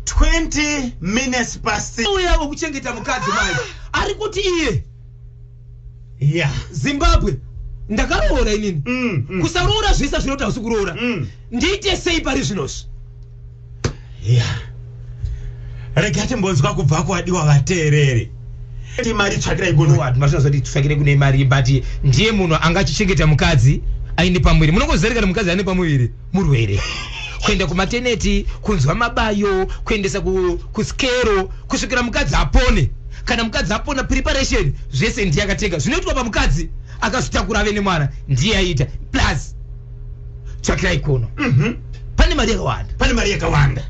D: 20 minutes past.
C: Uya wekuchengeta mukadzi mai ari kuti iye, "Zimbabwe, ndakaroora inini. Kusaroora zvese zvinoti hausi kuroora. Ndiite sei pari zvinozvi?"
D: Ya, rega timbonzwa kubva kuwadiwa vateereri. Ti mari tsvakirai kuno.
C: Mazvinozoti tsvakire kune mari, but ndiye munhu angachichengeta mukadzi aine pamuviri. Munongoziva kana mukadzi aine pamuviri murwere, kuenda kumaternity, kunzwa mabayo, kuendesa kuskero, kusvikira mukadzi apone. Kana mukadzi apona, preparation zvese ndiye akatenga. Zvinoitwa pamukadzi akazvitakura ave nemwana ndiye aita, plus tsvakirai kuno. Pane mari yakawanda.
D: Pane mari yakawanda.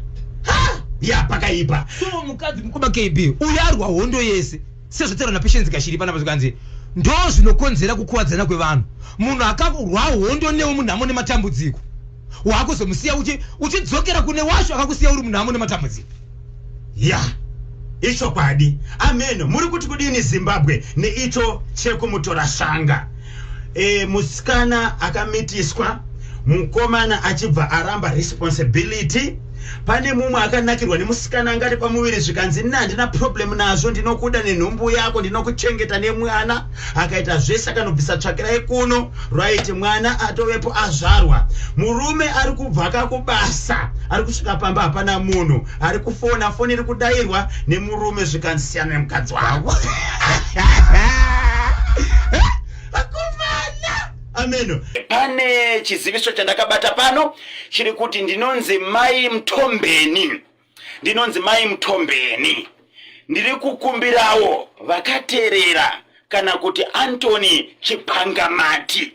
D: Ha! Ya, pakaipa.
C: So mukadzi, mukoma KB, uyo arwa hondo yese, sezvotaura naPatience Kashiri panapa, zvikanzi ndo zvinokonzera kukuwadzana kwevanhu. Munhu akarwa hondo newe munhamo nematambudziko, waakuzomusiya uchidzokera kune wacho akakusiya uri munhamo nematambudziko.
D: Ya, ichokwadi. Amen. Muri kuti kudini, Zimbabwe, neicho chekumutora shanga? Musikana akamitiswa, mukomana achibva aramba responsibility. Pane mumwe akanakirwa nemusikana angati pamuviri, zvikanzi, "Nina handina problem nazvo, ndinokuda nenhumbu yako, ndinokuchengeta nemwana." Akaita zvese, akanobvisa tsvakirai kuno. Right, mwana atovepo, azvarwa. Murume ari kubva kakubasa, ari kusvika pamba hapana munhu. Ari kufona, foni iri kudayirwa nemurume, zvikanzi, "Siyana nemukadzi wako." Akomana, ameno.
A: Pane chiziviso chandakabata pano chiri kuti ndinonzi Mai Mutombeni, ndinonzi Mai Mutombeni. Ndiri kukumbirawo vakateerera kana kuti Antony Chipangamati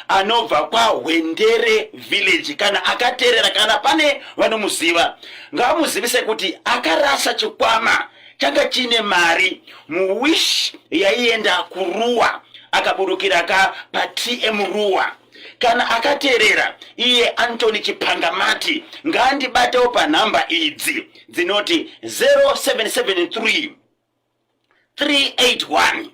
A: anobva kwaHwendere village, kana akateerera, kana pane vanomuziva, ngavamuzivise kuti akarasa chikwama changa chiine mari muWish yaienda kuRuwa, akaburukira ka paTM Ruwa. Kana akateerera iye Antony Chipangamati, ngaandibatewo panhamba idzi dzinoti 0773 381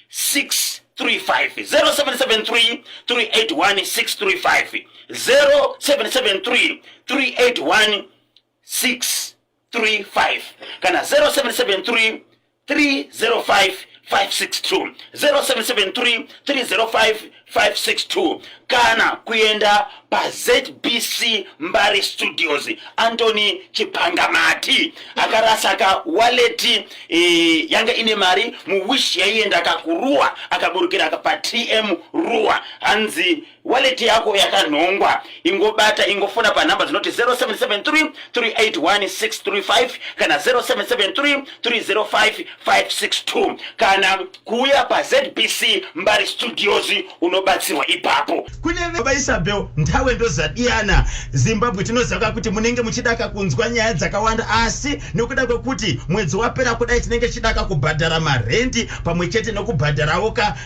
A: 635, 0773 381 635, 0773 381 635, kana 0773 305 562, 0773 305 562, kana kuenda paZBC Mbare Studios. Antony Chipangamati akarasaka wallet yanga ine mari muWish yaienda akakuruwa, akaburukira paTM Ruwa. Hanzi wallet yako yakanhongwa, ingobata, ingofona panhamba dzinoti 0773 381 635 kana 0773 305 562, kana kuuya paZBC Mbare Studios, unobatsirwa ipapo.
D: Kune vaIsabel nthawe ndozadiyana. Zimbabwe, tinoziva kuti munenge muchidaka kunzwa nyaya dzakawanda, asi nekuda kwekuti mwedzi wapera kudai, tinenge tichidaka kubhadhara marendi pamwe chete nekubhadharawo ka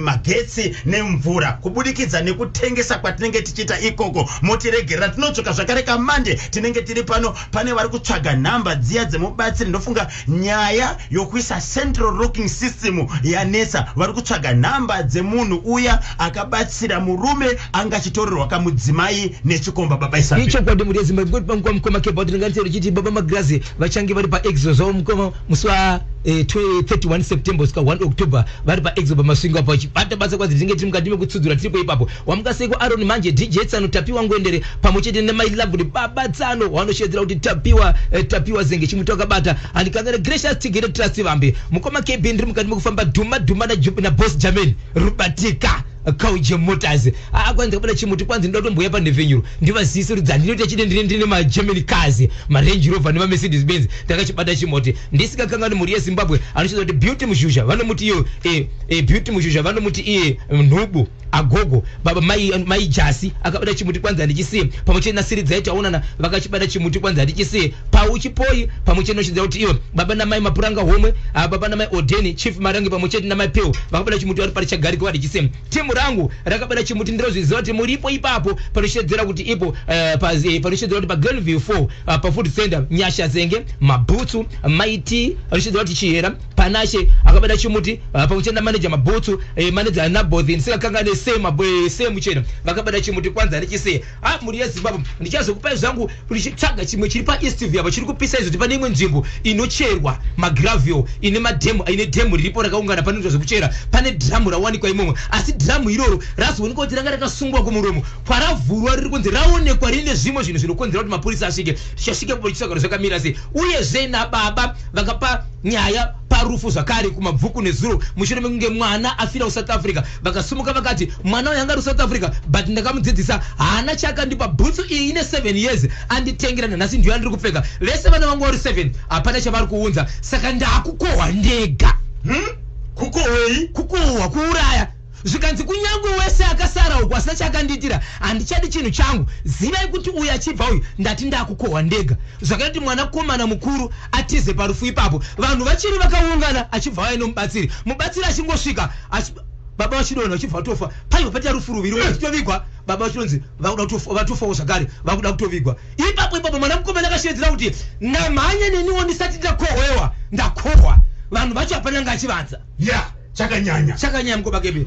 D: magetsi nemvura kubudikidza nekutengesa kwatinenge tichiita ikoko. Motiregerera, tinodzoka zvakare kamande, tinenge tiri pano. Pane vari kutsvaga nhamba dziya dzemubatsiri, ndofunga nyaya yokuisa central locking system yanetsa. Vari kutsvaga nhamba dzemunhu uya akabatsira murume anga achitorerwa kamudzimai nechikomba. Baba Isabel.
C: Ichokwadi, mhuri yeZimbabwe, kuti panguva, mukoma Keba, kuti ndinganisero chiti baba Magirazi vachange vari paExo zvavo, mukoma, musi wa 31 September kusvika 1 October, vari paExo paMasvingo apo, vachibata basa. Kwanzi tinenge tiri mukati mekutsudzura, tiripo ipapo. Wamukaseiko Aron manje, DJ Tsano, Tapiwa Ngwendere, pamwe chete nemai Lovely, baba Tsano vanoshedzera kuti Tapiwa, Tapiwa Zenge chimuti wakabata. Handikangane Gracious Tigere Trust Vambi. Mukoma KB, ndiri mukati mekufamba dhuma dhuma naBoss German Rubatika. Kauje Motors. Ah, kwanzi kabuda chimuti kwanzi ndoda kutomboya panhepfenyuro ndivazivise kuti dzandinoita chide ndine ndine maGermany cars, maRange Rover nemaMercedes Benz ndakachibata chimuti. Ndisingakangani mhuri yeZimbabwe anochidza kuti Beauty Muzhuzha vanomuti iyo eh, eh, Beauty Muzhuzha vanomuti iye nhubu agogo baba mai, mai Jasi akabata chimuti kwanzi handichisiye pamwe chete naSiridzai taonana vakachibata chimuti kwanzi handichisiye pauchipoi pamwe chete nochidza kuti iyo baba namai Mapuranga homwe ah, baba namai Odeni Chief Marange pamwe chete namai Peu vakabata chimuti vari parichagarika vandichisiye timu rangu rakabata chimuti ndinozviziva kuti muripo ipapo panoshedzera kuti ipo eh, eh, panoshedzera kuti paGlenview 4 ah, pafood center Nyasha Zenge Mabhutsu Maiti panoshedzera kuti Chihera Panashe akabata chimuti ah, pamwe chete namanager Mabhutsu eh, manager Naboth ndisingakangane se Muchena vakabata chimuti kwanzi handichisiye Ah, mhuri yeZimbabwe ndichazokupai zvangu ndichitsvaga chimwe chiri paEastview apa chiri kupisa izvo pane imwe nzvimbo inocherwa magravel ine madhemu ine dhemu riripo rakaungana panoitwa zvekuchera pane dhiramu rawanikwa imomo asi dhiramu iroro razoonekwa kuti ranga rakasungwa kumuromo kwaravhurwa riri kunzi raonekwa rine zvimwe zvinhu zvinokonzera kuti mapurisa asvike tichasvike pochitsvaga kuti zvakamira sei uyezve nababa vakapa nyaya parufu zvakare kumabvuku nezuro mushure mekunge mwana afira kusouth africa vakasumuka vakati mwana uyu anga ari kusouth africa but ndakamudzidzisa haana chaakandipa bhutsu iyi ine 7 years anditengera nanhasi ndiyo yandiri kupfeka vese vana vangu vari 7 hapana chavari kuunza saka ndakukohwa ndega
A: hmm? kukohwei
C: kukohwa kuuraya Zvikanzi kunyangwe wese akasara uku asina chaakandiitira handichadi chinhu changu zivai kuti uyu achibva uyu ndati ndakukohwa ndega zvakaita kuti mwanakomana mukuru atize parufu ipapo vanhu vachiri vakaungana achibva auya nomubatsiri mubatsiri achingosvika achi, baba vachidonha vachibva vatofa paibva paita rufu ruviri umwe achitovigwa baba vachidonzi vakuda kutofa vatofawo zvakare vakuda kutovigwa ipapo ipapo mwana mukomana akashevedzera kuti ndamhanya neniwo ndisati ndakohwewa ndakohwa vanhu vacho hapana anga achivanza
A: yeah chakanyanya
C: chakanyanya mukoma kepi.